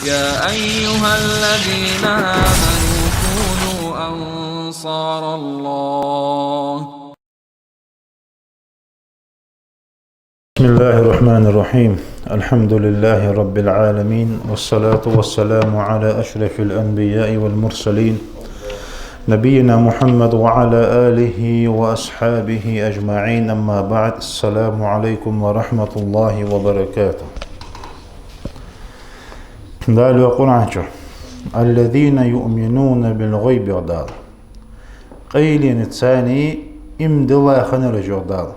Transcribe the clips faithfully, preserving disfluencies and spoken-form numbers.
يا أيها الذين آمنوا كونوا أنصار الله. بسم الله الرحمن الرحيم. الحمد لله رب العالمين، والصلاة والسلام على أشرف الأنبياء والمرسلين، نبينا محمد وعلى آله وأصحابه أجمعين. أما بعد، السلام عليكم ورحمة الله وبركاته. Дала йоах Къуръан чу: الذين يؤمنون بالغيب, йоах Дала. Къайленаца цхьана иман дилла хиннараш, йоах Дала.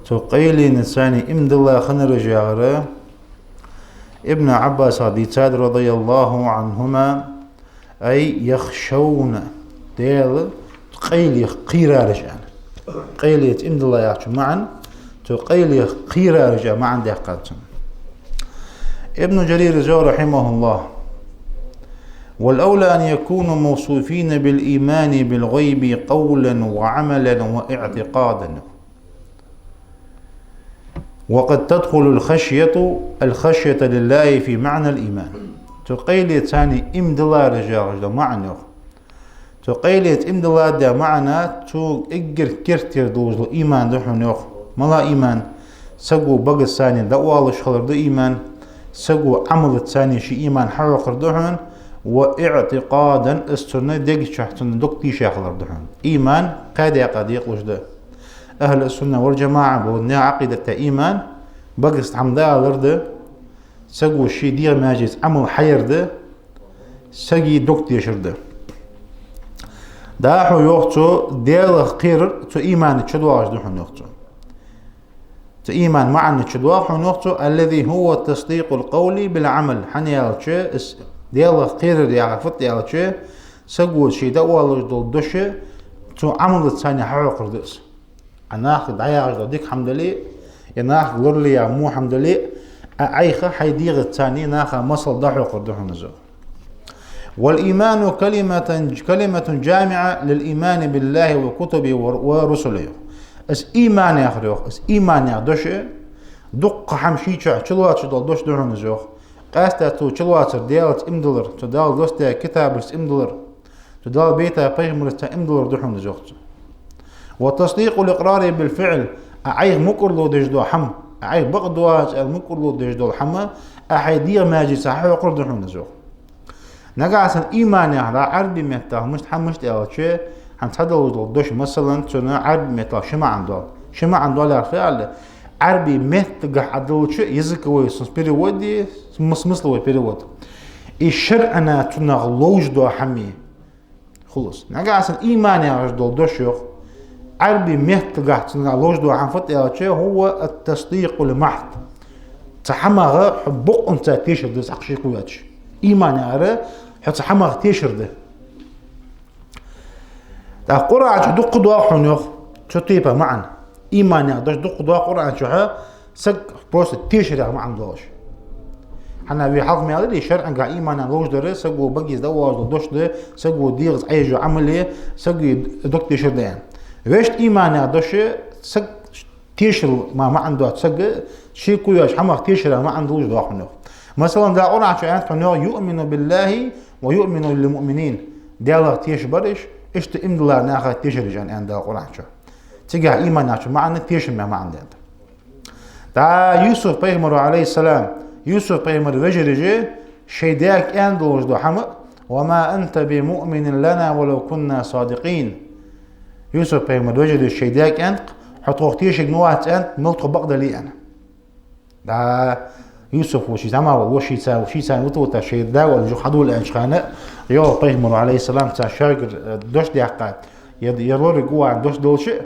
Цу къайленаца цхьана иман дилла хиннараш яхар Ибн Ӏаббаса дийцад, رضي الله عنهما, أي يخشون, Даьла къайлех кхерараш аьнна. Къайленаца иман дилла яхачун маӀан, цу къайлех кхерараш аьнна маӀан даьккхад цун. Ибн Джарира йоах, رحمه الله: والأولى أن يكونوا موصوفين بالإيمان بالغيب قولا وعملا واعتقادا. وقد تدخل الخشية، الخشية لله في معنى الإيمان. Цу къайленаца цхьана иман диллараш яхаш да маӀан йоах. Цу къайленаца иман диллад яха маӀан, цу эггара керттера долаш дола иман да хьона йоах. Мала иман? Саго багаца цхьана дӀаоалаш хилар да иман, саго Ӏамалаца цхьана ший иман хьахьокхар да хьона, واعتقادا, из цунна дега чу цунна дог тийша хилар да хьона. Иман кхаь даькъа декъалуш да. Ахьлу сунна вал джамаӀа бола наьха Ӏакъидата иман багаца хӀама дӀаалар да, саго ший дегӀа маьженца Ӏамал хьаяр да, сага дог тешар да. ДӀахо йоах цо, Даьлах кхерар цу имана чу доагӀаш да хьона йоах цо. Цу иман маӀанна чу доагӀа хьона йоах цо, الذي هو تصديق القول بالعمل. ХӀана аьлча, из Даьлах кхерар яхар фуд аьлча, саго ший дӀаоалаш дола дош цу Ӏамалаца цхьана хьахьокхар да из. Ӏа нахага дӀаяхаш дола дика хӀама дале, е нахага лорале яха во хӀама дале, Ӏа Ӏайха хьай дегӀаца цхьана наха масал дӀахьокхар да хьона из. والإيمان كلمة، كلمة جامعة للإيمان بالله وكتبه ور-، ورسله. Из иман яхар йоах, из иман яха дош, дуккха хӀама ший чу чулоацаш дола дош да хьона из йоах. Къаьстта цу чулоацар Даьлаца иман диллар, цу Дала доссадаь китабашца иман диллар, цу Дала бейта пайхамарашца иман диллар да хьона из йоах цо. وتصديق الإقرار بالفعل, Ӏа Ӏайха мукӀарло деш дола хӀама, Ӏа Ӏайха бакъ доагӀа аьнна мукӀарло деш дола хӀама, Ӏа хьай дегӀа маьженца хьахьокхар да хьона из йоах. Нагахьа санна иман яхар Ӏарбий меттала мишта хӀама мишта аьлча, хӀанз цхьа долаш дола дош, масала, цунна Ӏарбий меттала ши маӀан дола. Ши маӀан дола яхар фу аьлча, Ӏарбий меттагахьа Ӏа делча, языковой см-, переводе, см-, смысловой перевод. И шарӀана цунах ловш дола хӀама хул из. Нагахьа санна иман яхаш дола дош йоах, Ӏарбий меттагахьа цунах ловш дола хӀама фуд аьлча, هو التصديق المحض. Цу хӀамах хьо бокъонца тешар да из, цхьаккха шеко йоацаш. Иман яхар хьо цу хӀамах тешар да. ТӀаккха Къуръан чу дукха доагӀа хьона йоах цу тайпа маӀан. Иман яха дош дукха доагӀа Къуръан чу, саг просто тешар яха маӀан долаш. ХӀана вай хьалха ма аьларий, шарӀагахьа иман яха ловш дар саго багаца дӀаоалаш дола дош да, саго дегӀаца Ӏайха йола Ӏамал я, саго дог тешар да аьнна. Вешта иман яха дош саг тешал ма маӀан доацаш, саг шеко йоацаш хӀамах тешар яха маӀан долаш доагӀа хьона йоах. Масала, Дала Къуръан чу аьннад хьона йоах: يؤمن بالله ويؤمن للمؤمنين. Даьлах тешаш бараш, иштта иман диллача наха тешараш аьнна, аьннад Дала Къуръан чу. Цигахьа иман яхачун маӀан тешам яха маӀан да. ТӀаккха Юсуф-пайхамара, عليه السلام, Юсуф-пайхамара вежарашка шоай даьга аьнна долаш дола хӀама: وما أنت بمؤمن لنا ولو كنا صادقين. Юсуф-пайхамара вежарашка шоай даьга аьннад: хьо тхох тешарг ма вац, аьннад, мел тхо бакъ дале а, аьнна. ТӀаккха Юсуф ва ший зӀамагӀа вола, шийца, шийца вита-вита шоай даь-воӀа жух хьадувла аьннача хана, йоах пайхамара, عليه السلام, цар шоайгара, э, дош даьккха, ер, ер лоралургва аьнна дош делча,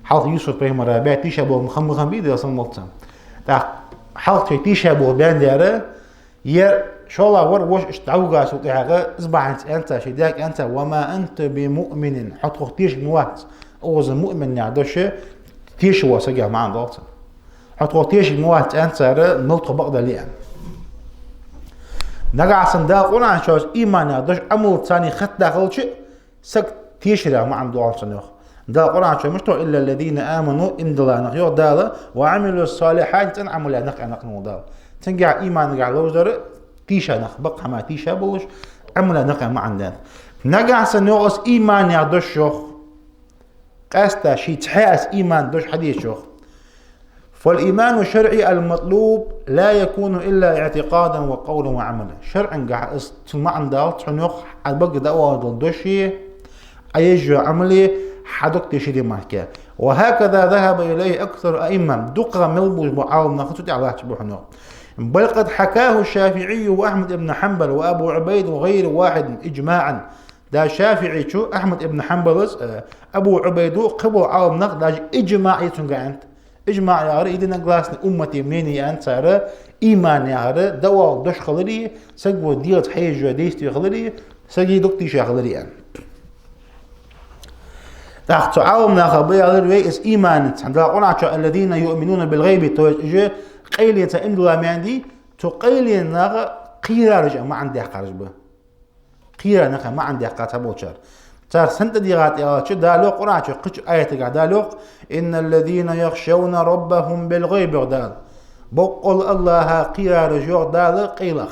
хьалха Юсуф-пайхамара баь тийшаболх ма хиннабий, Даьла салам хилда цунна. ТӀаккха хьалха шоай тийшаболх баьнна дар, ер шоллагӀвар воша иштта дӀавигачул тӀехьагӀа, из бахьанца аьннад цар, шоай даьга аьннад цар: وما أنت بمؤمن, хьо тхох тешарг ма вац. Укхаза муъмин яха дош теша вола саг яха маӀан долаш да. Хьо тхох тешарг ма вац, аьннад цар, мел тхо бакъ дале а, аьнна. Нагахьа санна Дала Къуръан чу иман яха дош Ӏамалца цхьана хатта хилча, саг тешар яха маӀан долаш да йоах. Дала Къуръан чу мишта йоах: إلا الذين آمنوا, иман дилла нах, йоах Дала, وعملوا الصالحات, цӀена Ӏамал яь нах, аьннад Дала. Цунгахьа иманагахьа ловш дар тийша нах, бакъ хӀама тийша болаш, Ӏамала нах аьнна маӀан да. Нагахь санна йоах из иман яха дош йоах. Къаьстта ший цхьаь из иман дош хьадечох. فالإيمان الشرعي المطلوب لا يكون إلا اعتقادا وقولا وعملا. ШарӀангахь из цун маӀан далац хьона йоах, Ӏа багга дӀаоалаш дола дош е, Ӏа еш йола Ӏамал е, хьа дог тешаде мара. وهكذا ذهب إليه أكثر الأئمة. ДукхагӀа мел болаш бола Ӏаламнах цу тӀа латташ ба хьона йоах. بل قد حكاه الشافعي وأحمد بن حنبل وأبو عبيد وغير واحد إجماعا. Даже ШафиӀийчо, Ахьмад ибн Хьанбалас, э, Абу Ӏубайдо, кхыбола Ӏаламнах даже иджмаӀ е цунгахь аьннад. ИджмаӀ яхар единогласный уммата мнение аьннад цар, иман яхар дӀаоала дош хилар е, саго делаца хьаеш йола действие хилар е, сага дог тийша хилар е аьнна. ТӀаккха цу Ӏаламнаха ба аьлар вай из иман, цхьан Дала Къуръан чу: الذين يؤمنون بالغيب, то есть уж къайленца иман дилла маӀан да, цу къайленах кхерараш аьнна маӀан даьккхараш ба. Кхерараш аьнна маӀан даьккхад цхьаболчар. Цар сенна тӀадийгӀад аьлча, Дала йоах Къуръан чу кхыча аятагахь, Дала йоах: إن الذين يخشون ربهم بالغيب, йоах Дала. Боккъал АллахӀах кхерараш, йоах Дала, къайленах.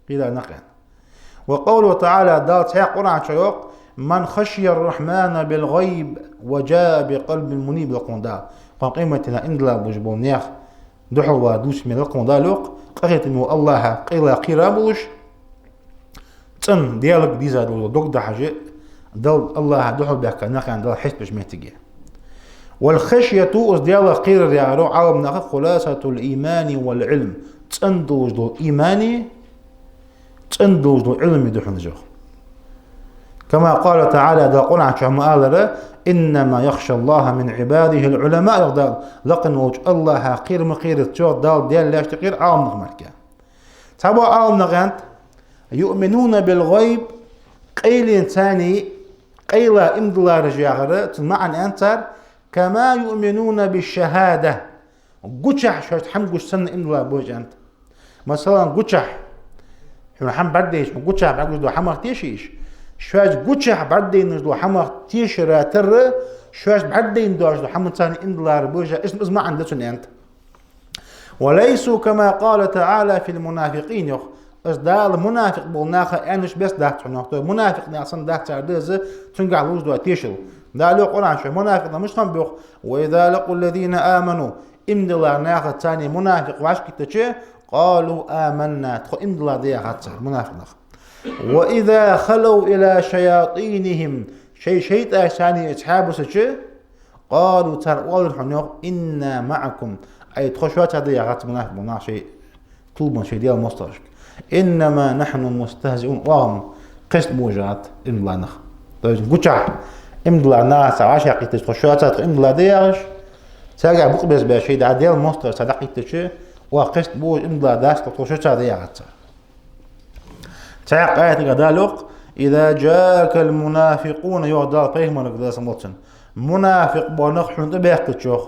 Кхерараш аьнна. وقوله تعالى, Дала цхьаькха Къуръан чу йоах: من خشي الرحمن بالغيب وجاء بقلب منيب, йоах Дала. Кхоана къематдийнахьа иман дилла болаш бола нах духьал вар дувц мел, йоах Дала, йоах, къахетаме волча АллахӀах къайленах кхера болаш, цӀена Даьлага дийза дола дог дахьаш, Далла, АллахӀах духьал баьхка нах аьнна Дала хьестабеш моттиг я. والخشية, из Даьлах кхерар яхар, Ӏаламнаха, خلاصة الإيمان والعلم. ЦӀена долаш дола иман е, цӀена долаш дола Ӏилма да хьона из, йоах. كما قال تعالى, Дала Къуръан чу ма аллара: إنما يخشى الله من عباده العلماء, йоах Дала. Лакха волча АллахӀах кхера ма кхерац, йоах Дала, Даьла лаьшта кхера Ӏаламнах мара. Цхьабола Ӏаламнаха аьннад: يؤمنون بالغيب, къайленца, къайленах иман диллараш яхар, цун маӀан аьннад цар: كما يؤمنون بالشهادة. Гучахь шоашта хӀама гуш санна иман дилла ба уж аьннад. Масала, гучахь, хьона хӀама бӀаргадайча, гучахь бӀаргагуш дола хӀамах теший уж? Шоаш гучахь бӀаргадайнаш дола хӀамах тешара тара, шоашта бӀаргадайна доацаш дола хӀаманца иман диллараш ба уж, из, из маӀан да цун аьннад. وليسوا كما قال تعالى في المنافقين, йоах. Из Дала мунафикъ бола наха аьннача беса дац хьона йоах. То есть мунафикъ наха санна дац цар деза, цунгахь луш дола тешал. Дала йоах Къуръан чу мунафикъ наха мишта хиннаб йоах: وإذا لقوا الذين آمنوا, иман диллача нахаца мунафикъ вӀашагӀкхийтача, قالوا آمنا, тхо иман дилла да яхад цар, мунафикъ нах. وإذا خلوا إلى شياطينهم, шоай шайтӀашца цхьаь бисача, قالوا, цар оалар хьона йоах: إنا معكم, ай, тхо шоца да яхад цар мунафикъ бола нах, шоай тилбан, шоай Даьла моастагӀашка. إنما نحن مستهزئون, оаха-м кхестабеш ба иман диллача наха. То есть гучахь иман диллача нахаца вӀашагӀкхийтача, тхо шоца, тхо иман дилла да яхаш, царгахь букъ беза беш, шоай дӀа Даьла моастагӀашца дӀакхийтача, оаха кхестабеш ба, иман дилла дац тхо, тхо шоца да яхад цар. Цхьаькха аятагахь Дала йоах: إذا جاءك المنافقون, йоах Дала пайхамарга, Дала салам хилда цунна, мунафикъ бола нах хьона тӀабаьхкача, йоах,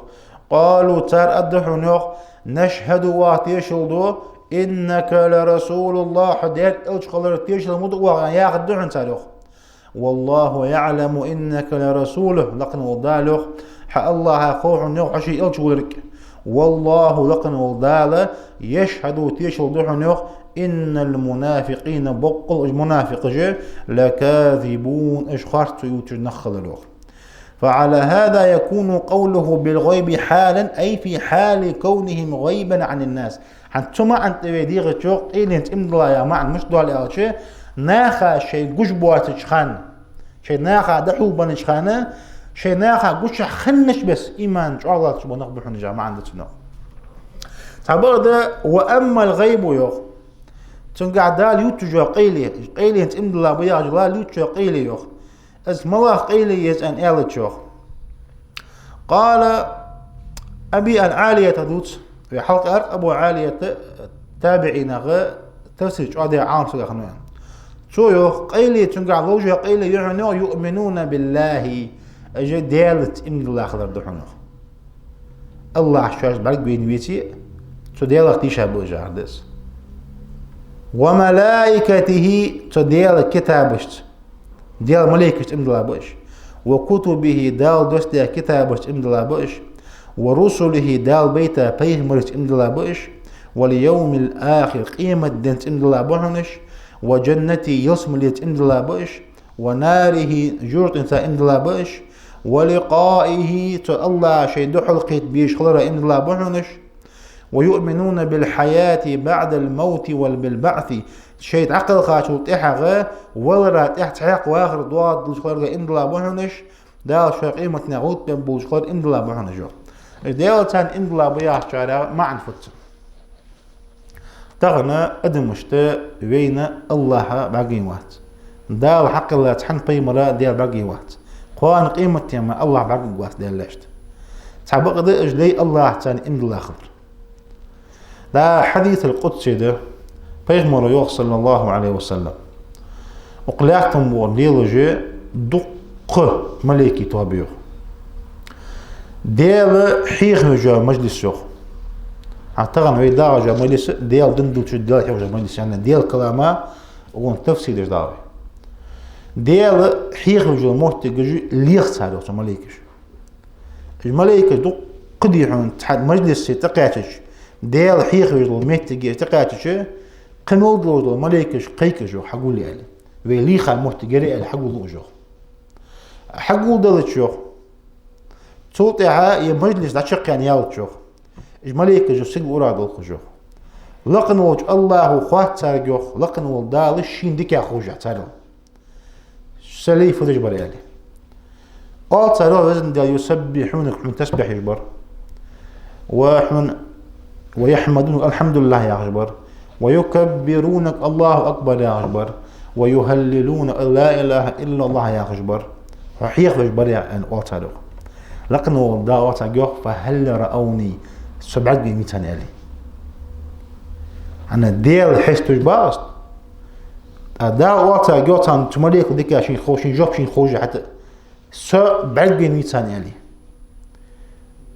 قالوا, цар аргда хьона йоах: نشهد, оаха тешал ду, إنك لرسول الله, хьо Даьла элча хилар тешал ма ду оаха, яхаргда хьона цар йоах. والله يعلم إنك لرسوله, лакха волча Дала йоах, хьа АллахӀа хов хьона йоах хьо ший элча хиларга. والله, лакха волча Дала, يشهد, тешал ду хьона йоах, إن المنافقين, боккъал уж мунафикъаш, لكاذبون, уж харцо ювцаш нах хилар йоах. فعلى هذا يكون قوله بالغيب حالا، أي في حال كونهم غيبا عن الناس. ХӀанз цу маӀан тӀа вай дийгӀача, къайленца иман дилла яха маӀан мишта доал аьлча, наха шоай гуш боацача хана, шоай наха дӀахьулбеннача хана, шоай наха гучахь хиннача беса иман чӀоагӀа латташ бола нах ба хьона уж яха маӀан да цун йоах. Цхьабакъда, وأما الغيب йоах. Цунгахь Дала ювцаш йола къайле, къайленца иман дилла ба яхаш Дала ювцаш йола къайле йоах. Из малагӀа къайле я из аьнна аьлча йоах. قال أبو العالية, дувц, вай хьалха аьлар Абу Ӏалията, табиӀинех, тафсир чӀоагӀа даь Ӏалам саг хиннав аьнна. Цо йоах, къайле, цунгахь ловш йола къайле я хьона йоах: يؤمنون بالله, уж Даьлаца иман дилла хилар да хьона йоах. АллахӀ шоашта бӀаргавайна веце а, цу Даьлах тийша ба уж яхар да из. وملائكته, цу Даьла китабашца, Даьла малейкашца иман дилла ба уж. وكتبه, Дала доссадаь китабашца иман дилла ба уж. ورسله, Дала байта пайхамарашца иман дилла ба уж. واليوم الآخر, къематденца иман дилла ба хьона уж, والجنة, ялсмалеца иман дилла ба уж, والنار, жожагӀатенца иман дилла ба уж, ولقائه, цу АллахӀа шоай духьалкхетабе безаш хилара иман дилла ба хьона уж, ويؤمنون بالحياة بعد الموت وبالبعث, шоай дӀакхелхачул тӀехьагӀа валара тӀехьа цхьаькха вахар доагӀаргдолаш хиларга иман дилла ба хьона уж, Дала шоай къематдийнахьа гӀулакх бе безаш хилара иман дилла ба хьона уж. Из Даьлаца иман дилла ба яхачара маӀан фуд цун? Тахан адамашта вайна АллахӀ бӀаргавайна вац. Дала хьакхелла цхьан пайхамара Даьла бӀаргавайна вац. Кхоана къематдийнахьа АллахӀ бӀаргавайна вац Даьла лаьшта. Цхьабакъда уж лай АллахӀаца иман дилла хилар. ДӀа хьадисал къудси да, пайхамара йоах, صلى الله عليه وسلم: укх лаьттан букъа лелаш я дуккха малейкий тоаба, йоах. Даьла хьехавеш йола мажлис, йоах. ХӀанз тахан вай дагӀаш йола мажлис Даьла дин дувцаш, Даьла хьехавеш йола мажлис, яъни Даьла калама, укхун тафсир деш дагӀа вай. Даьла хьехавеш йола моттигаш лех цар, йоах, цу малейкаша. Уж малейкаш дуккха дий хьона цхьан мажлисе тӀакхаьчача, Даьла хьехавеш йолча моттиге тӀакхаьчача, кхы мел долаш дола малейкаш кхайкаш, йоах, хьагулъе аьле. Вай лийха моттиг яр аьле хьагуллу уж, йоах. Хьагулделча, йоах, цул тӀехьагӀа ер мажлис дӀачакхъяьнна ялча, йоах, уж малейкаш сигалара долхаш, йоах. Лакхаволча АллахӀа хоатт царга, йоах, Лакхавола Дала шийна дикагӀа ховшшехь царел. Са лай фу деш бар аьле. Оал цар, йоах, Везан Даьла, يسبحونك, хьона тасбихь деш бар. Ва хьона, ويحمدونك, الحمد لله яхаш бар. ويكبرونك, الله أكبر яхаш бар. ويهللونك, لا إله إلا الله яхаш бар. Хьо хьехавеш бар, яӀни, оал цар, йоах. Лакхавола Дала оал царга, йоах: فهل رأوني, со бӀаргавайнавий царна, аьле. ХӀана, Даьла хеставеш ба-кх уж. ТӀаккха Дала оал царга, йоах, царна, цу малейкал дикагӀа шийна хов-, шийна жоп шийна ховшшехь, хӀаьта со бӀаргавайнавий царна, аьле.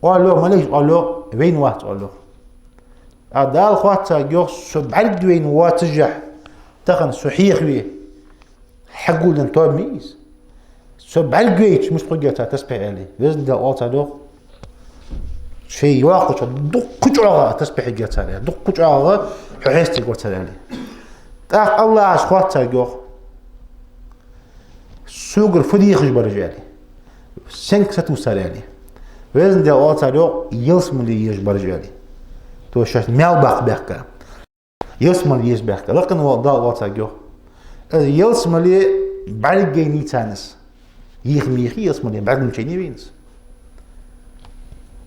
Оал, йоах, малейкаша, оал, йоах, вайна вац, оал, йоах. ТӀаккха Дала хоатт царга, йоах: со бӀаргавайна воаццашехь, тахан со хьехаве, хьагулденна тоаба мий из? Со бӀаргавайча мишта хургья цар тасбихь, аьле. Везан Даьла оал царга, йоах: шоай йоаккхача дуккха чӀоагӀа тасбихь йергья цар, аьле. Дуккха чӀоагӀа хьо хестаргвар цар, аьле. ТӀаккха АллахӀа хоатт царга, йоах: согара фу дехаш бар уж, аьле. Сенга сатувсар, аьле. Везан Даьла оал царга, йоах: ялсмале езаш бар уж, аьле. То есть шоашта маьл баккха баьхка. Ялсмале езаш баьхка. Лакхавола Дала оал царга, йоах: из ялсмале бӀаргавайнавий царна со? Еха ма йехий ялсмале, бӀаргавайнача вайна из.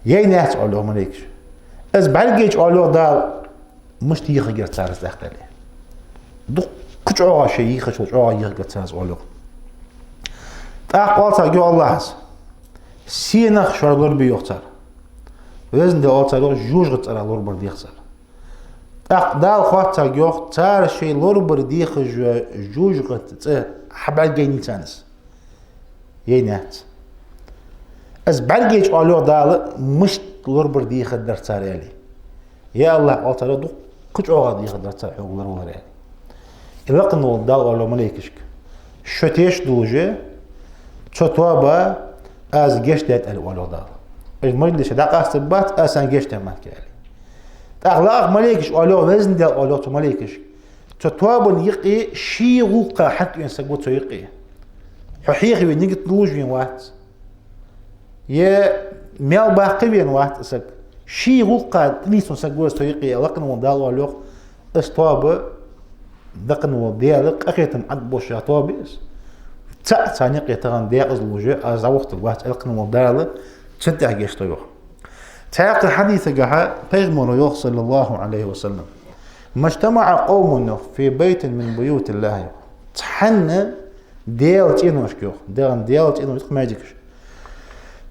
Яйнаяц, оал, йоах, малейкаша. Из бӀаргавайча, оал, йоах, Дала, мишта ехаргьяр цар из тӀаккха, аьле. Дуккха чӀоагӀа, шоай ехачул чӀоагӀа ехаргьяр цар из, оал, йоах. ТӀаккха оал царга, йоах, АллахӀа: сенах шоаш лорабе, йоах, цар? Везан Даьла оал царга, йоах: жожагӀатен цӀерах лорабар дех цар. ТӀаккха Дала хоатт царга, йоах: цар шоай лорабар дехаш йола жожагӀатен цӀи хьабӀаргавайнавий царна со? Яйнаяц. Из бӀаргавайча, оал, йоах, Дала, мишта лорабар дехаргдар цар, аьле. Я АллахӀ, оал цар, дуккха чӀоагӀа дехаргдар цар хьога лоравалар, аьле. И Лакхавола Дала оал, йоах, малейкашка: шо теш долаш я, цу тоабан аз гешт даьд, аьле, оал, йоах, Дала. Уж мажлис дӀакъастаргбац, аз царна гешт даь мара, аьле. ТӀаккха лаьрххӀа малейкаша оал, йоах, Везан Даьла оал, йоах, цу малейкашка: цу тоабан юкъе ший гӀулакха хьатӀавена саг ва цу юкъе. Хьо хьехаве нигат долаш вена вац. Е маьл баккха вена вац из саг. Ший гӀулакха тӀанийсвенна саг ва из цу юкъе, Лакхавола Дала оал, йоах. Из тоаба, Лакхавола Даьла къахетам Ӏобоалаш йола тоаба я из. ЦаӀ царна юкъе тахан декъаза луш я, аз дӀавахийтаргвац, Лакхавола Дала цунна тӀехьа гешт лу, йоах. Цхьаькха хьадиса тӀа пайхамара йоах, صلى الله عليه وسلم: ما اجتمع قوم, йоах, في بيت من بيوت الله, йоах. Цхьанна Даьла цӀеношка, йоах, дегӀан Даьла цӀенош, маьждигаш.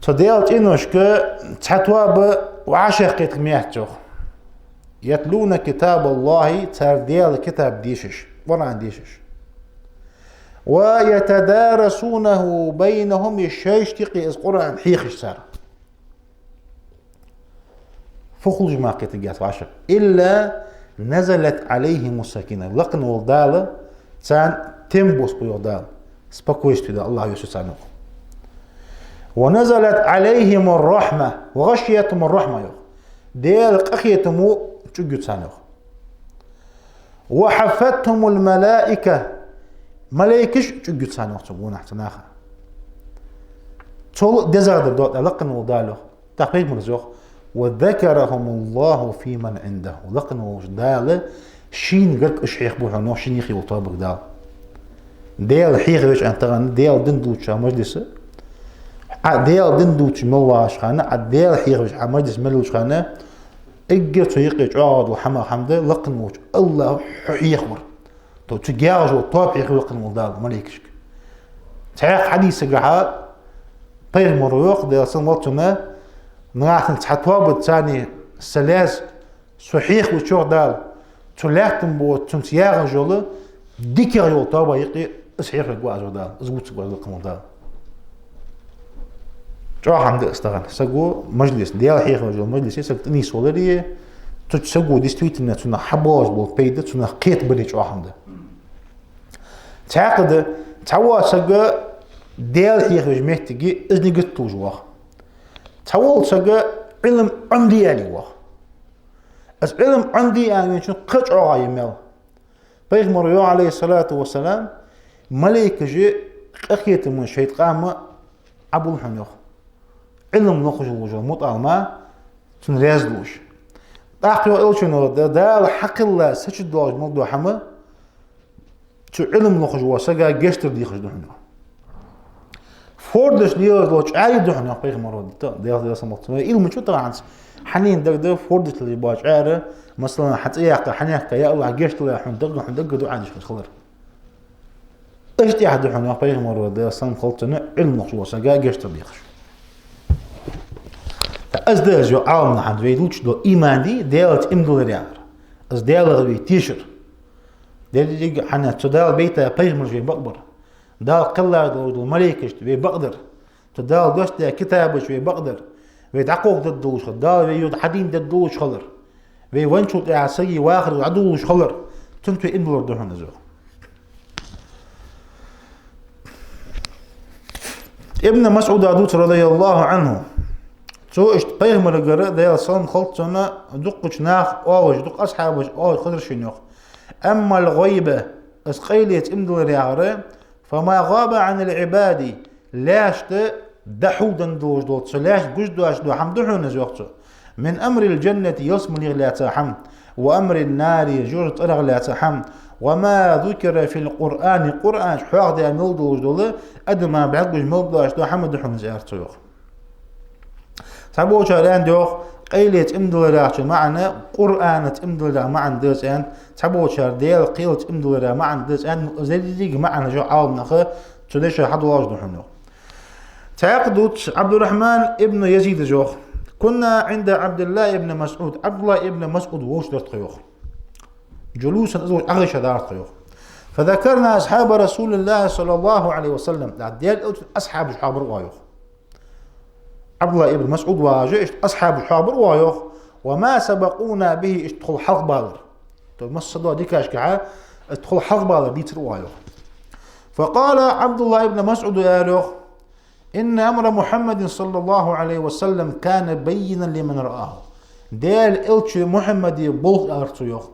Цу Даьла цӀеношка цхьа тоаба вӀашагӀкхетаргьяц, йоах. يتلون كتاب الله, цар Даьла китаб дешаш, Къуръан дешаш. ويتدارسونه بينهم, шоашта юкъе из Къуръан хьехаш цар. Фу хулаш ма кхетаргьяц вӀашагӀ. إلا نزلت عليهم السكينة. Лакхавола Дала царна тем босбу, йоах, Дала. Спокойствие Дала, АллахӀа йоссаю царна, йоах. ونزلت عليهم الرحمة وغشيتهم الرحمة, йоах. Даьла къахетамо чӀуг ю царна, йоах. «وحفتهم الملائكة», малайкаш чӀуг ю царна, йоах, цу гонахьа, цу наха. Цул дезагӀа дар да, лакха вола Дала, йоах. ТӀаккха пайхамара йоах: «وذكرهم الله فيمن عنده». Лакха волча Дала шийна гарга уж хьехабу хьона, йоах, шийна юхе йолча тоабага Дала. Даьла хьехавеш аьнна тахан, Даьла дин дувцача мажлиса, Ӏа Даьла дин дувцаш мел вагӀача хана, Ӏа Даьла хьехавеш Ӏа мажлиса мел йолча хана, эггара цу юкъе чӀоагӀа дола хӀама хӀама да лакха волча АллахӀа хьо хьехавар. То цу гехаш йола тоаба хьехабу лакха вола Дала малайкашка. Цхьаькха хьадисагахьа пайхамара йоах, Даьла салам хилда цунна, нагахьа санна цхьа тоаба царна са лаьца, со хьехавича, йоах Дала, цу лаьттан бо цунца ягӀаш йола дикагӀа йола тоаба юкъе из хьехавергва аз, йоах Дала, из вувцаргва аз лакха вола Дала. ЧӀоагӀа хӀама да из тахан. Саго мажлис, Даьла хьехавеш йола мажлисе саг тӀанийсваларе, цу саго действительно цунах хьабоагӀаш бола пайда цунах кхетабаре чӀоагӀа хӀама да. Цхьаькха да, цхьавола саг Даьла хьехавеш моттиге из нигат долаш воагӀа. Цхьавола саг Ӏилма Ӏомаде аьнна воагӀа. Из Ӏилма Ӏомаде аьнна веначун кхы чӀоагӀа я мел. Пайхамара йоах, عليه الصلاة والسلام, малайкаш къахетама шоайта къам Ӏобул хьона, йоах. Ӏилма лохаш волаш вола мутаӀалим, цунна раьза долаш. ТӀаккха йоах элчано, Да-, Дала хьакхелла сачудоагӀаш мел дола хӀама, цу Ӏилма лохаш волча сага гешт дар дехаш да хьона, йоах. Фордаш лелаш дола чӀари да хьона, йоах пайхамара, Даьла, Даьла салам хилда цунна. Ӏилма чу тӀа хӀанз хьанна дагадоагӀа фордаш лелаш бола чӀара, масала, хьа цӀи яьккха, хьанехка, я АллахӀ, гешт дале хьона, даггара хьона даггара дуӀа деш хилар. Иштта тӀехьа да хьона, йоах пайхамара, Даьла салам хилда цунна, Ӏилма лохаш волча сага гешт дар дехаш. ТӀаккха из да из, йоах, Ӏаламнаха вай лувчаш дола иман дий, Даьлаца иман диллар яхар. Из Даьлах вай тешар. Деррига хӀама, цу Дала бейта пайхамараш вай бакъбар. Дала кхелла долаш дола малайкашта вай бакъдар. Цу Дала доссадаь китабашта вай бакъдар. Вай дӀакховдаддалуш хилар. Дала вай юха хьадийна даддалуш хилар. Вай венначул тӀехьагӀа сага вахар дӀадолалуш хилар. Цунца вай иман диллар да хьона из, йоах. Ибн МасӀуда дувц, رضي الله عنه. Цо иштта пайхамарагара, Даьла салам хилда цунна, дуккхача наха оалаш, дукха асхьабаша оалаш хазар шийна, йоах: «أما الغيبة», из къайлеца иман диллар яхар, «فما غاب عن العباد», лаьшта дӀахьулденна долаш дола, цу лаьшта гуш доацаш дола хӀама да хьона из, йоах цо. «من أمر الجنة», ялсмалех лаьца хӀама, «وأمر النار», жожагӀатен цӀерах лаьца хӀама, «وما ذكر في القرآن», Къуръана чу хьоахадаь мел долаш дола, адама бӀаргагуш мел доацаш дола хӀама да хьона из, аьлар цо, йоах. Цхьаболчар аьннад, йоах, къайлеца иман диллар яхачун маӀан, Къуръанаца иман диллар яхачун маӀан да из аьннад, цхьаболчар Даьла кхелаца иман диллар яхачун маӀан да из аьннад, из деррига маӀанаш, йоах, Ӏаламнаха цу деша хьадоаладеш да хьона, йоах. Цхьаькха дувц Ӏабдуррахьман ибн Язида йоах: «كنا عند عبد الله بن مسعود», Ӏабдуллахь ибн МасӀуд волча дар тхо, йоах. «جلوسا», из волча Ӏохайша дар тхо, йоах. «فذكرنا أصحاب رسول الله صلى الله عليه وسلم», Даьла элчан асхьабаш хьоахабир оаха, йоах. Ӏабдуллахь ибн МасӀуд вагӀаш, иштта асхьабаш хьоахабир оаха, йоах. «وما سبقونا به», иштта тхол хьалхабалар. То массадола дикашкахьа, иштта тхол хьалхабалар дийцар оаха, йоах. «فقال عبد الله بن مسعود», аьлар, йоах: «إن أمر محمد صلى الله عليه وسلم كان بينا لمن رآه». Даьла элча Мухьаммада болх, аьлар цо, йоах,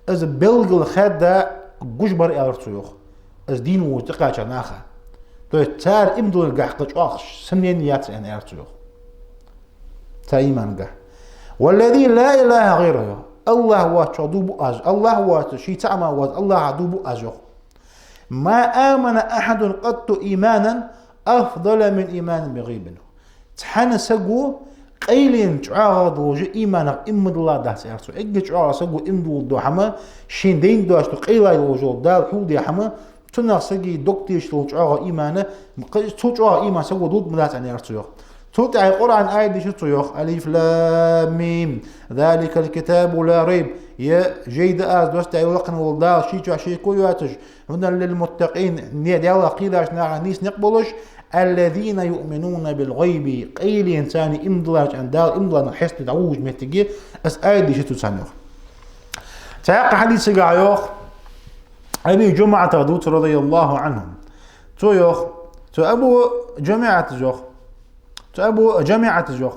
из белгала хаьдда гуш бар, аьлар цо, йоах, из дийна волча тӀакхаьчача наха. То есть цар иман дилларгахьа кхы чӀоагӀа сомнени яц аьнна, аьлар цо, йоах. Цар имангахьа. «والذي لا إله غيره», йоах. АллахӀ воацачох дув буъ аз, АллахӀ воацаш, ший цаӀ мара воацача АллахӀах дув буъ аз, йоах. «ما آمن أحد قط إيمانا أفضل من إيمان بغيب». Цхьанне саго къайленна чӀоагӀагӀа долаш иманах иман ма дилла дац, аьлар цо. Эггара чӀоагӀа саго иман дуллаш дола хӀама, шийна дайна доацаш дола къайла йолаш йола, Дала хьулдаь хӀама, цунах сага дог тешаш дола чӀоагӀа иман, цул чӀоагӀа иман саго дуллаш ма дац аьнна, аьлар цо, йоах. Цул тӀехьагӀа Къуръана аят дийшар цо, йоах: «ألف لام ميم ذلك الكتاب لا ريب». Е жай да аз, доссадаь йола лакха вола Дала, ший чу шеко йоацаш, «هدى للمتقين», не Даьлах кхийрача наха нийса никъ болаш, «الذين يؤمنون بالغيب», къайленна царна иман диллараш аьнна, Дала иман диллараш хьестаде дӀавугаш моттиге, из аят дийшар цо царна, йоах. Цхьаькха хьадисагахьа йоах, Аби ЖумӀатах дувц, رضي الله عنه. Цо йоах, цу Абу ЖумӀатас йоах, цу Абу ЖумӀатас йоах.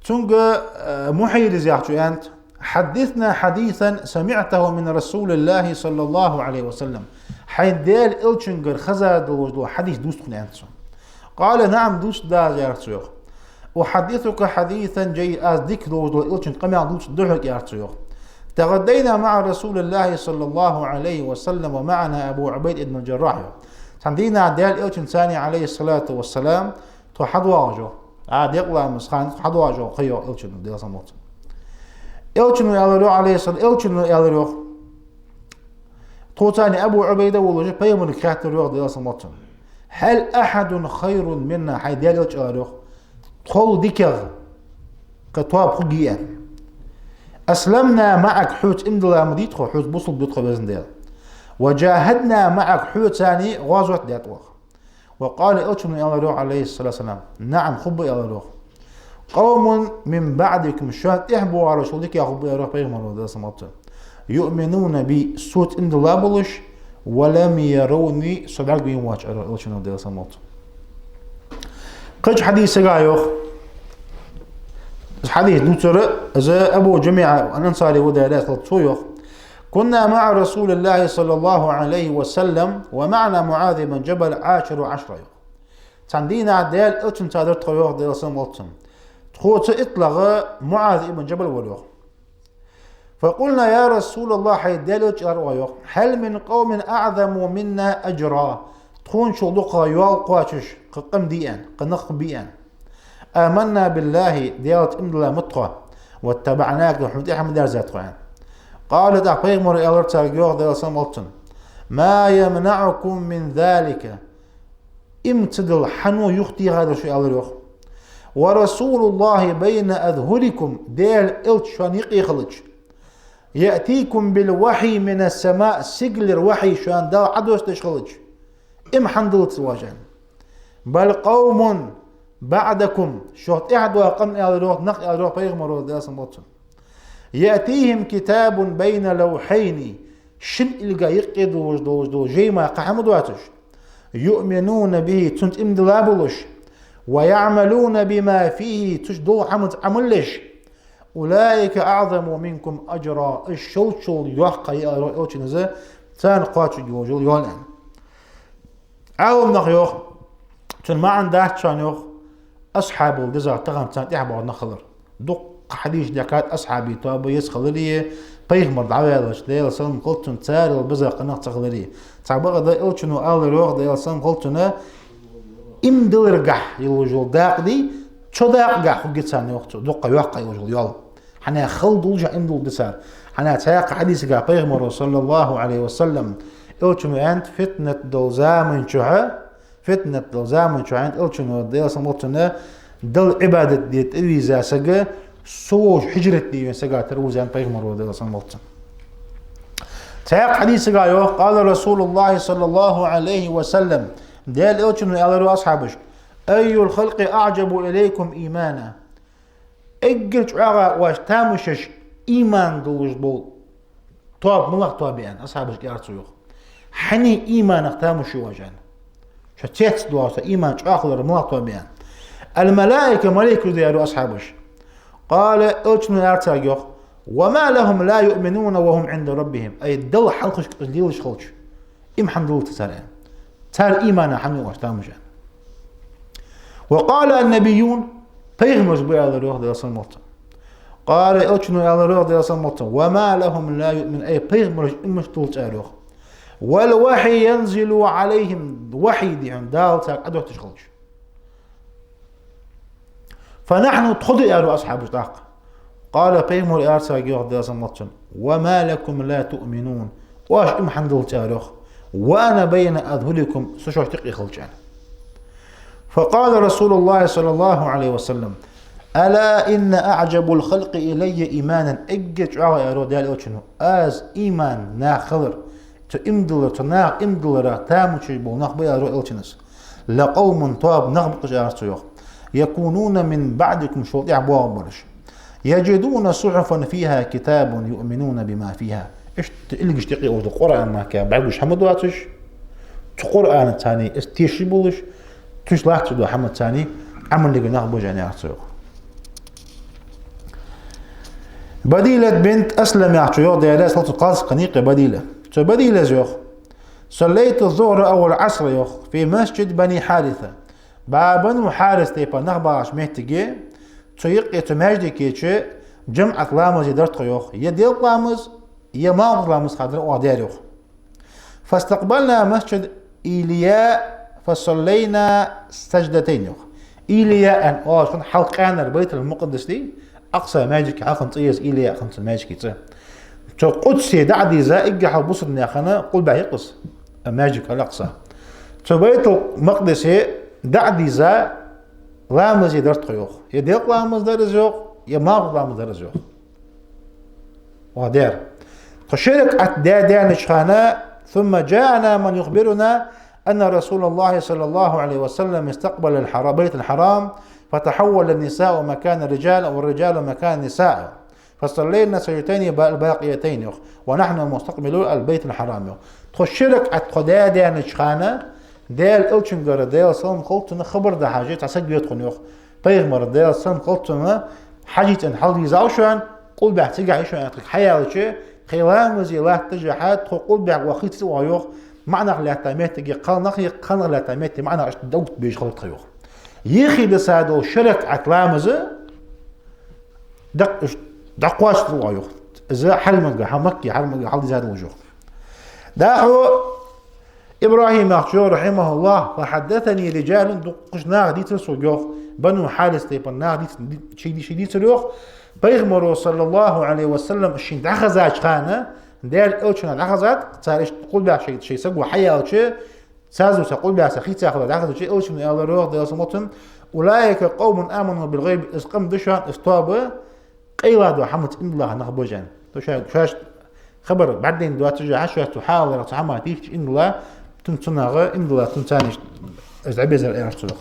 Цунга, э, Мухьайриз яхачо аьннад: حدثنا حديثا سمعته من رسول الله صلى الله عليه وسلم. Хьайна Даьла Элчангара хеза долаш дола хьадис дувца тхона, аьннад цо. قال: نعم, дувцаргда аз, аьлар цо, йоах. أحدثك حديثا جيدا, аз дика долаш дола Элчан къамаьл дувцаргда хьога, аьлар цо, йоах. تغدينا مع رسول الله صلى الله عليه وسلم ومعنا أبو عبيدة بن الجراح, йоах. Цхьан дийнахьа Даьла Элчанца, عليه الصلاة والسلام, тхо хьадоагӀаш, йоах. А, декъа ламаза хана тхо хьадоагӀаш хиннай, йоах, Элчано, Даьла салам хилда цунна. Элчано аьлар, йоах, عليه الصلاة, Элчано аьлар, йоах. Тхоца Абу Ӏубайда волаш, пайхамарга хаьттар, йоах, Даьла салам хилда цунна: هل أحد خير منا, хӀай Даьла Элча, аьлар, йоах, тхол дикагӀа кхы тоба хургья, аьнна. أسلمنا معك, хьоца иман дилла ма дий тхо, хьоца бусалба ду тхо, Веза Даьла. وجاهدنا معك, хьоца гӀазот даьд оаха. وقال, Элчано аьлар, йоах, عليه الصلاة والسلام: نعم, хургба, аьлар, йоах. قوم من بعدكم, шоана тӀехьа боагӀараш дикагӀа хургба, аьлар, йоах, пайхамаро, Даьла салам хилда цунна. يؤمنون بي, соца иман дилла болаш, ولم يروني, со бӀаргавайна воацаш, аьлар, йоах, Элчано, Даьла салам хилда цунна. Кхыча хьадисага, йоах. Хьадис дувцар из Абу ЖамиӀа аль-Ансари ва, Даьла раьза хилва цунна, йоах: كنا مع رسول الله صلى الله عليه وسلم ومعنا معاذ بن جبل عاشر عشرة, йоах. Цхьан дийнахьа Даьла Элчанца дар тхо, йоах, Даьла салам хилда цунна. Тхоца иттлагӀа МуӀаз ибн Джабал вар, йоах. فقلنا: يا رسول الله, хӀай Даьла Элча, аьлар оаха, йоах, هل من قوم أعظم منا أجرا, тхона чул дукха йоал кхоачаш кхы къам дий, аьнна, кхы нах хургбий, аьнна. آمنا بالله, Даьлаца иман дилла ма тхо, واتبعناك, хьона тӀехьа ма дерзаьд тхо, аьнна. قال, тӀаккха пайхамаро аьлар царга, йоах, Даьла салам хилда цунна: ما يمنعكم من ذلك, иман ца дилла хьан ва юхатехар шо, аьлар, йоах. ورسول الله بين أظهركم, Даьла Элча шоана юкъе хилча, يأتيكم بالوحي من السماء, сигалара вахьи шоана Дала Ӏодоссадеш хилча, иман хӀана диллац оаш, аьнна. بل قوم بعدكم, шух тӀехьа доагӀа къам, аьлар, йоах, нах, аьлар, йоах, пайхамаро, Даьла салам хилда цунна. يأتيهم كتاب بين لوحين, шин илга юкъе долаш, долаш дола жайма кхы хӀама доацаш. يؤمنون به, цунца иман дилла болаш. ويعملون بما فيه, цу чу дола хӀаманца Ӏамал еш. أولئك أعظم منكم أجرا, уж шул чул йоккха я, аьлар, йоах, Элчано, из царна кхоачаш йола йоал, аьнна. Ӏаламнаха йоах, цун маӀан дац шоана, йоах, асхьабал дезагӀа тахан царна тӀехьа боагӀа нах хилар. Дукха хьадисаш дийхкад асхьабий тоба еза хилари, пайхамар дӀаваьлча, Даьла салам хилда цунна, царел беза къа нах ца хилари. Цхьабакъда Элчано аьлар, йоах, Даьла салам хилда цунна, иман дилларгахьа йолаш йола дакъа дий, цу дакъагахьа хургья царна, йоах, цу дукха йоккха йолаш йола йоал. ХӀана аьлча хала долаш иман дуллаш да цар. ХӀана аьлча цхьаькха хьадисага пайхамаро, صلى الله عليه وسلم, Элчано аьннад, фитнат дола заман чухь, фитнат дола заман чухь, аьннад Элчано, Даьла салам хилда цунна, Далла Ӏибадат де тӀавийрза саг, со волча хьижрат де вена сага тара ва из, аьннад пайхамаро, Даьла салам хилда цунна. Цхьаькха хьадисага йоах: قال رسول الله صلى الله عليه وسلم, Даьла Элчано аьлар, йоах, асхьабашка: أي الخلق أعجب إليكم إيمانا. Эггара чӀоагӀа оаш тамашийна иман долаш бола тоба малагӀа тоба я, аьнна, асхьабашка аьлар цо, йоах. Хьанна иманах тамаш ю оаш, аьнна. Шо цецдоагӀа, шо иман чӀоагӀа хиларах малагӀа тоба я, аьнна. الملائكة, малайкаш да, аьлар асхьабаша. قال, Элчано аьлар царга, йоах: وما لهم لا يؤمنون وهم عند ربهم. Ай, Далла хьалхашка уж лелаш хилча, иман хӀана диллац цар, аьнна. Цар иманах хӀана ю оаш тамаш, аьнна. وقال النبيون, пайхамараш ба, аьлар, йоах, Даьла салам хилда цунна. قال, Элчано аьлар, йоах, Даьла салам хилда цунна: وما لهم لا يؤمنون, ай, пайхамараш иман диллац цар, йоах. والوحي ينزل عليهم, вахьи дий хьона Дала царга Ӏодоссадеш хилча. فنحن, тхо да, аьлар асхьабаша тӀаккха. قال, пайхамаро аьлар царга, йоах, Даьла салам хилда цунна: وما لكم لا تؤمنون. Оаш иман хӀана диллац, аьлар, йоах. وأنا بين أظهركم, со шоашта юкъе хилча, аьнна. فقال رسول الله صلى الله عليه وسلم: ألا إن أعجب الخلق إلي إيمانا. Эггара чӀоагӀа, аьлар Даьла Элчано, аз иман наха хилар, цу иман диллар, цу наха иман дилларах тамаш бола нах ба, аьлар Элчано. لقوم, тоба нах ба уж, аьлар цо, йоах. يكونون من بعدكم, шул тӀехьа боагӀараш. يجدون صحفا فيها كتاب يؤمنون بما فيها. Иштта илгаш тӀа юкъе оаш да Къуръан мара бӀаргагуш хӀама доацаш, цу Къуръанаца царна из тешаш болаш, цу чу латташ дола хӀамаца царна Ӏамал еш нах ба уж, аьнна, аьлар цо, йоах. Бадилат бинт Аслам яхачо йоах, Даьла раьза хилва цунна, кхалсаг хиннай-кх Бадила. Цу Бадилас йоах: صليت الظهر أو العصر йоах في مسجد بني حارثة. Бану Хьарис тайпан нах бахача моттиге, цу юкъе, цу маьждиге чу жамаӀат ламаз даьд тхо йоах. Е делкъа ламаз, е малхбуза ламаз хиннад оаха даьр йоах. فاستقبلنا مسجد إيلياء فصلينا سجدتين йоах. Илия аьнна оалаш хиннад хьалха къаьнара Байтул-Мукъаддас дий, Акъса маьждиге хьалха цӀи я из, Илия хиннад цу маьждига цӀи. Цу Къудсе дӀа а дийза, эггара хьалха бусалба наьха къулбехьа я-кх из, маьждиг Ал-Акъса. Цу Байтул-Мукъаддасе дӀа а дийза, ламаз даьд тхо йоах. Е делкъа ламаз дар из йоах, е малхбуза ламаз дар из йоах. Оаха даьр. Тхо ши ракаӀат даь даьннача хана, ثم جاءنا من يخبرنا أن رسول الله صلى الله عليه وسلم استقبل الحرا-، بيت الحرام، فتحول النساء مكان الرجال والرجال مكان النساء، فصلينا السجدتين الباقيتين йоах، ونحن مستقبلو البيت الحرام йоах. Тхо ши ракаӀат тхо даь даьннача хана, Даьла Элчангара, Даьла салам хилда цунна, хабар дӀахьежаш цхьа саг венав тхона йоах. Пайхамар, Даьла салам хилда цунна, хьажцӀена хьалдийзав шоана, къулбехьа цигахьа я шоана аьнна хьаяьлча, кхы ламазе латташехьа, тхо къулбехьа оаха хийцар оаха йоах, маӀа нах лаьтта моттиге кхалнах, кхалнах лаьтта моттиге маӀа нах, иштта дӀаоттабеш хилар тха йоах. Йихи дисса дола ши ракаӀат ламаз дӀа-, дӀакхоачадаьд оаха йоах. Из хьарамагахьа, Макка хьарамагахьа хьалдийза долаш йоах. ДӀахо ИбрахӀим яхачо, رحمه الله: فحدثني رجال, дуккхача наха дийцар сога йоах, Бану Хьарис тайпан наха дийц-, ди-, ший ди-, ший дийцар йоах, Пайхамаро, صلى الله عليه وسلم, шийна дӀахазача хана, Даьла Элчанна дӀахазад, цар иштта къулбехьа шоай, шоай саго хьаяьлча, цазлуца къулбехьа са хийца хилар дӀахазача, Элчано аьлар йоах, Даьла салам хилда цунна: أولئك قوم آمنوا بالغيب, из къам да шоана, из тоаба, къайла дола хӀамаца иман дилла нах ба уж аьнна. То шоаш, шоашта хабар бӀаргадайна доацаш, хьа шоашта цу хьалах цу хӀамах тийхача иман дилла, цун цунах иман дилла, цун царна иштта из дӀабезар аьлар цо йоах.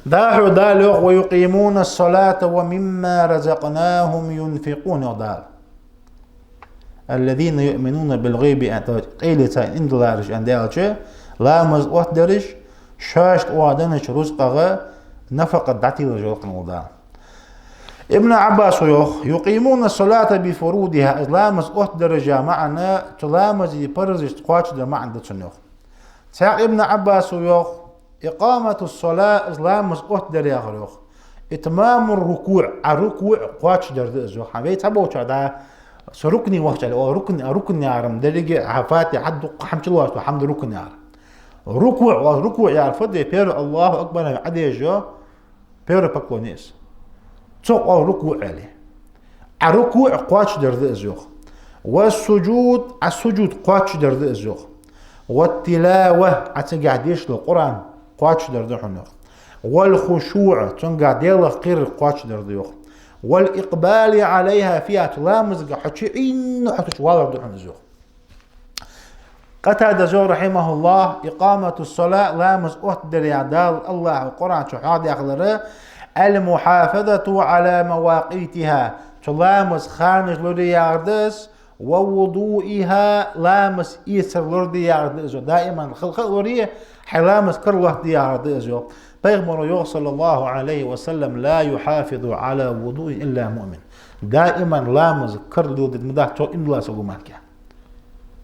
ДӀахо Дала йоах: ويقيمون الصلاة ومما رزقناهم ينفقون йоах Дала. الذين يؤمنون بالغيب аьнна, къайле царна иман диллараш аьнна даьлча, ламаз оттадераш, шоашта оаха деннача рузкъах нафакъат дӀателараш йоах Дала. Ибн Ӏаббасо йоах: يقيمون الصلاة بفروضها, из ламаз оттадараш яха маӀан, цу ламаза паразашца кхоачашдара маӀан да цун йоах. Цхьаькха Ибн Ӏаббасо йоах: إقامة الصلاة, из ламаз оттадар яхар йоах, إتمام الركوع, Ӏа рукуӀ кхоачашдар да из йоах. Хьа вай цхьаболчар да, со рукуӀе вахача аьле, о, рукуӀ, рукуӀ яхар-м деррига а, хьа Фатихьа дуккха хӀама чулоацаш дола хӀама да рукуӀ яхар. РукуӀ, о, рукуӀ яхар фуд, первый Аллаху Акбар аьнна Ӏодежа, первое поклонение из. Цох оал рукуӀ аьле. Ӏа рукуӀ кхоачашдар да из йоах. والسجود, Ӏа сужуд кхоачашдар да из йоах. والتلاوة, Ӏа цигахь дешаш дола Къуръан кхоачашдар да хьона йоах. والخشوع, цунгахь Даьлах кхерар кхоачашдар да йоах. والإقبال عليها فيها, цу ламазагахь хьо чуӀийна хьо цу чу валар да хьона из йоах. Къатадас йоах, رحمه الله: إقامة الصلاة, ламаз оттадар яхар Дала, Аллахьо Къуръан чу хьоахадаь хилар, المحافظة على مواقيتها, цу ламаза ханаш лорае яхар да из, ووضوئها, ламаз эцар лораде яхар да из йоах. Даиман хала-хала лорае, хьай ламаз кара лоаттаде яхар да из йоах. Пайхамаро йоах, صلى الله عليه وسلم: لا يحافظ على وضوء إلا مؤمن. Даиман ламаз кара леладе ма дац цо иман дилла саго мара.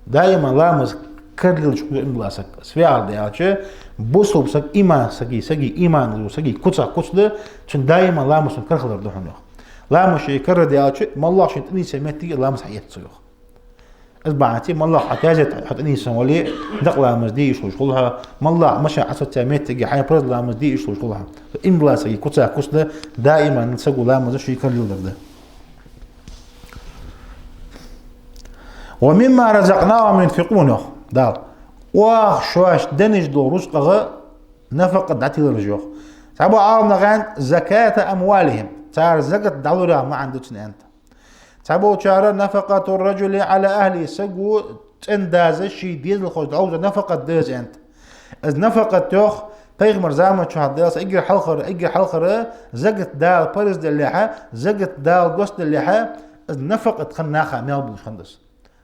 Даиман ламаз кара лелача хана иман дилла саг. Из фу яхар да аьлча, бусалба саг, иман сага, сага иман долча сага куцах куц да, цун даиман ламаз цун кара хилар да хьона йоах. Ламаз ший кара да аьлча, моллагӀа шийна тӀанийсъяь моттиге ламаз хьаэц цо йоах. Из бахьанца моллагӀа хьо таьзет хьо тӀанийсъяь вале, дакъа ламаз де йиш йолаш хул хьа, моллагӀа машен Ӏосоцаяь моттиге хьайна парз ламаз де йиш йолаш хул хьа. Иман дилла сага куцах куц да, даиман саго ламаз ший кара леладар да. ومما رزقناهم ينفقون йоах Дала. Оаха шоашта денна долча рузкъах нафакъат дӀателараш йоах. Цхьаболча Ӏаламнаха аьннад: زكاة أموالهم, цар закат дӀалур яха маӀан да цун аьннад. Цхьаболчар: نفقة الرجل على أهله, саго цӀен-дас ший дезалхошта дӀалуш дола нафакъат да из аьннад. Из нафакъат йоах, пайхамара заман чухь Даьла са эггара хьалхара, эггара хьалхара закат Дала парз далехьа, закат Дала доссадалехьа, из нафакъат хинна наха маьл болаш хиннад из.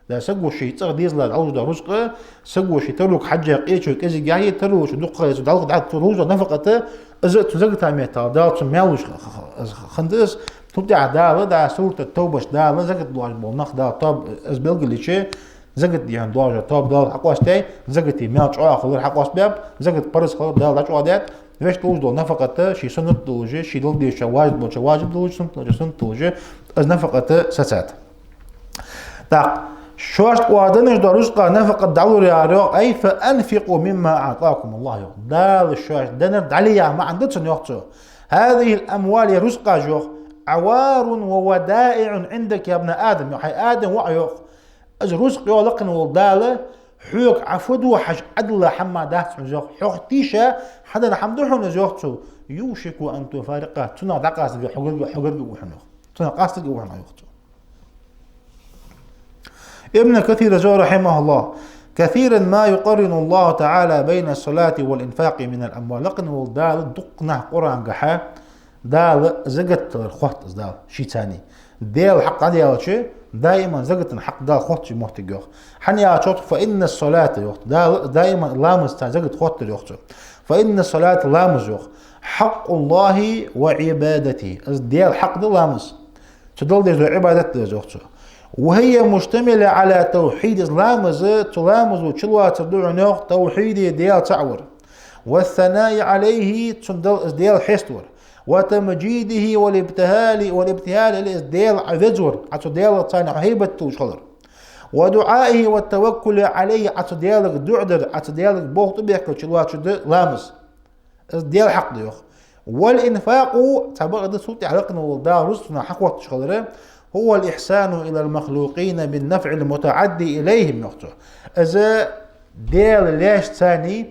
Да саго ший цӀагӀа дезала дӀалуш дола рузкъа, саго ший тарлук хьажжа къечо кӀезигагӀа е тарлуча дукхагӀа цо дӀалуш, дӀа-, цо луш дола нафакъат, из цу заката меттала Дала цун маьл луш х-, х-, х-, хиннад из, Цул тӀехьа Дала, да, сурат Тавбаш Дала закат лоаш бола нах Дала тоба, из белгалйича, закат дехьа доажа тоба Дала хьакъоастаяй, закати маьл чӀоагӀа хилар хьакъоастабаьб, закат парз хилар Дала дӀачӀоагӀдаьд, вешта луш дола нафакъата, ший суннат долаш, ший дала дезача важиб долча важиб долаш, суннат долча суннат долаш, из нафакъата сацад. ТӀаккха шоашта оаха денна дола рузкъа нафакъат дӀалур яр йоах, أي فأنفقوا مما آتاكم الله йоах. Дала шоашта деннар дӀале яха маӀан да цун йоах цо. هذه الأموال, ер рузкъаш йоах, عوار وودائع عندك يا ابن آدم йоах, хӀай Адама воӀ йоах. Из рузкъа йоах лакхвенна вола Дала, хьога Ӏа фу ду хьажа Ӏадилла хӀама дац хьона йоах, хьох тийша хьаденна хӀама да хьона из йоах цо. يوشك أن تفارقه, цунах дӀакъастаргда хьо гарга, хьо гарга ва хьона йоах. Цунах къастаргва хьона йоах цо. Ибн Касира йоах, رحمه الله: كثيرا ما يقرن الله تعالى بين الصلاة والإنفاق من الأموال. Лакхвенна вола Дала дукха наха Къуръангахьа Дала закат далар хоттад из Дала шийцани. Даьла хьакъ дӀадаьлча, даиман заката хьакъ Дала хоттача моттиг йоах. ХӀана аьлча йоах цо, فإن الصلاة йоах цо, Дала даиман ламазаца закат хоттар йоах цо. فإن الصلاة ламаз йоах, حق الله وعبادته, из Даьла хьакъ да ламаз. Цо дала деза Ӏибадат да из йоах цо. وهي مشتملة على توحيد, из ламаз, цу ламазо чулоацар да хьона йоах, тавхьиде, Даьла цаӀ вар. والثناء عليه, цун дала из Даьла хьеставар. وتمجيده والابتهال, والابتهال, из Даьла Ӏа везавар, Ӏа цу Даьлах царна хьайбат тулуш хилар. ودعائه والتوكل عليه, Ӏа цу Даьлага дуӀа дар, Ӏа цу Даьлага болх тӀабехкар чулоацаш да ламаз. Из Даьла хьакъ да йоах. والإنفاق, цхьабакъда цул тӀехьа лакхвенна вола Дала рузкъа цунах хьахотташ хилар, هو الإحسان إلى المخلوقين بالنفع المتعدي إليهم йоах цо. Из Даьла лаьшта царна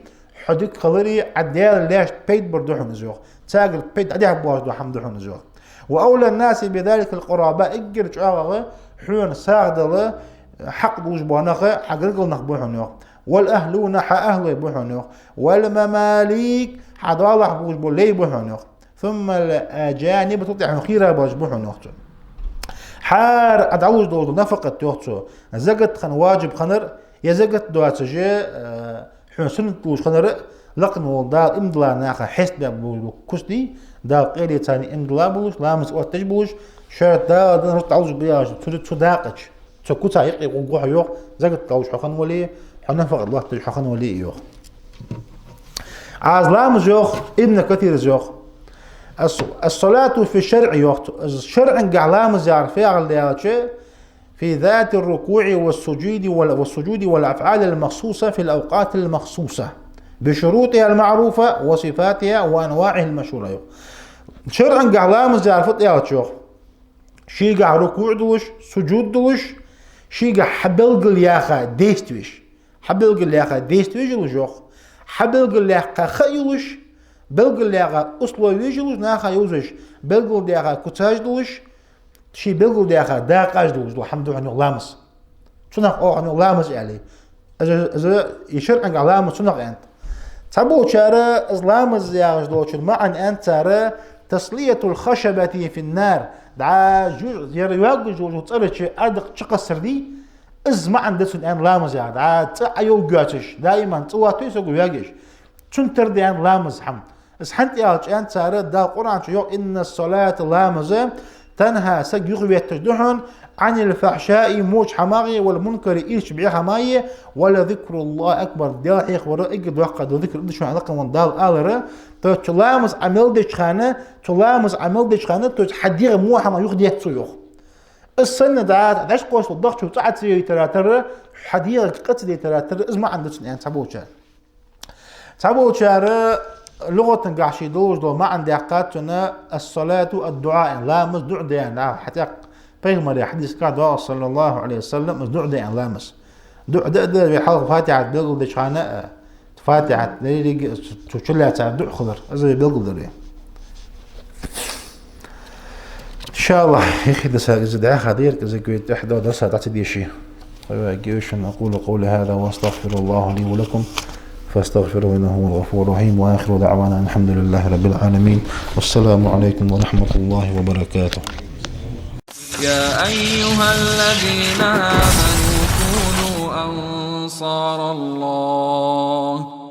хьо дика хилари, Ӏа Даьла лаьшта пайда бар да хьона из йоах. Царгара пайда дӀадехьа боагӀаш дола хӀама да хьона из йоах. وأولى الناس بذلك القرابة, эггара чӀоагӀагӀа хьона сагӀа дала хьакъ долаш бола нах хьа гаргара нах ба хьона йоах. والأهلون, хьа ахӀлой ба хьона йоах. والمماليك, хьа доалахьа болаш бола лай ба хьона йоах. ثم الأجانب, цул тӀехьа хьона хийра болаш ба хьона йоах цо. ХӀара Ӏа дӀалуш дола нафакъат йоах цо, закат хинна важиб хиннар, е закат доацаш, э, хьона суннат долаш хиннар, лакхвенна вола Дала иман дилла наха хьестабаь болаш бола куц да, Дала къайле царна иман дилла болаш, ламаз оттадеш болаш, шоаш Дала денна рузкъа дӀалуш ба яхаш, цу, цу дакъа чу. Цу куца юкъе гӀоргва хьо йоах, закат далаш хьо хинна вале, хьо нафакъат лоаттадеш хьо хинна вале йоах. Из ламаз йоах, Ибн Касира йоах. الص-، الصلاة في الشرع йоах цо. Из шарӀагахьа ламаз яхар фу яхилга да аьлча, في ذات الركوع والسجود وال-، والسجود والأفعال المخصوصة في الأوقات المخصوصة بشروطها المعروفة وصفاتها وأنواعها المشهورة йоах. ШарӀагахьа ламаз яхар фуд аьлча йоах. Шийгахьа рукуӀ долаш, сужуд долаш, шийгахьа хьабелгалъяьха действеш. Хьабелгалъяьха действеш йолаш йоах. Хьабелгалъяьккха ха йолаш, белгалъяьха условеш йолаш, наха йовзаш, белгалдаьха куцаш долаш, ший белгалдаьха дакъаш долаш дола хӀама да хьона йоах ламаз. Цунах оаха хьона йоах ламаз аьле. Из, из, из шарӀагахьа ламаз цунах аьннад. Цхьаболчар из ламаз яхаш долчун маӀан аьннад цар: تسلية الخشبة في النار. ДӀа жу-, ер йоагаш йолча цӀера чу адакъ чукхессар дий, из маӀан да цун аьнна ламаз яхар. ДӀа цӀа Ӏайовргйоацаш, даиман цӀа оттаве сога йоагаш. Цун тара да аьнна ламаз хӀама. Из хӀана да аьлча аьннад цар, Дала Къуръан чу йоах: إن الصلاة ламаз تنهى саг юхаветташ да хьона عن الفحشاء воча хӀамах, والمنكر ирча бӀеха хӀамах, ولذكر الله أكبر Даьла хьехавар эггара доккха дола зикр да шоана лакхвенна вола Дала алар. То есть цу ламаз Ӏа мел деча хана, цу ламаз Ӏа мел деча хана, то есть хьа дегӀа во хӀама юхадетт цо йоах. Из санна дӀа, дӀа кхоссал дахчу цӀа Ӏа ца йойтара тара, хьа дегӀага къа ца дайтара тара, из маӀан да цун аьннад цхьаболчар. Цхьаболчар лугӀатагахьа ший долаш дола маӀан даьккхад цунна: الصلاة الدعاء ламаз дуӀа да аьнна, хьатӀаккха пайхамара хьадисагахьа доагӀа, صلى الله عليه وسلم, из дуӀа да аьнна ламаз. ДуӀа да а да вай хьалха Фатихьат белгалдеча хана а, Фатихьат леррига цу, цу чулаьцара дуӀа хилар, из вай белгалдир вай. إن شاء الله, хихи дарса из дӀаьха дерг, из гой тӀехьа дола дарса дӀа ца деши. أقول قولي هذا وأستغفر الله لي ولكم فاستغفروه إنه هو الغفور الرحيم، وآخر دعوانا أن الحمد لله رب العالمين، والسلام عليكم ورحمة الله وبركاته. يا أيها الذين آمنوا كونوا أنصار الله.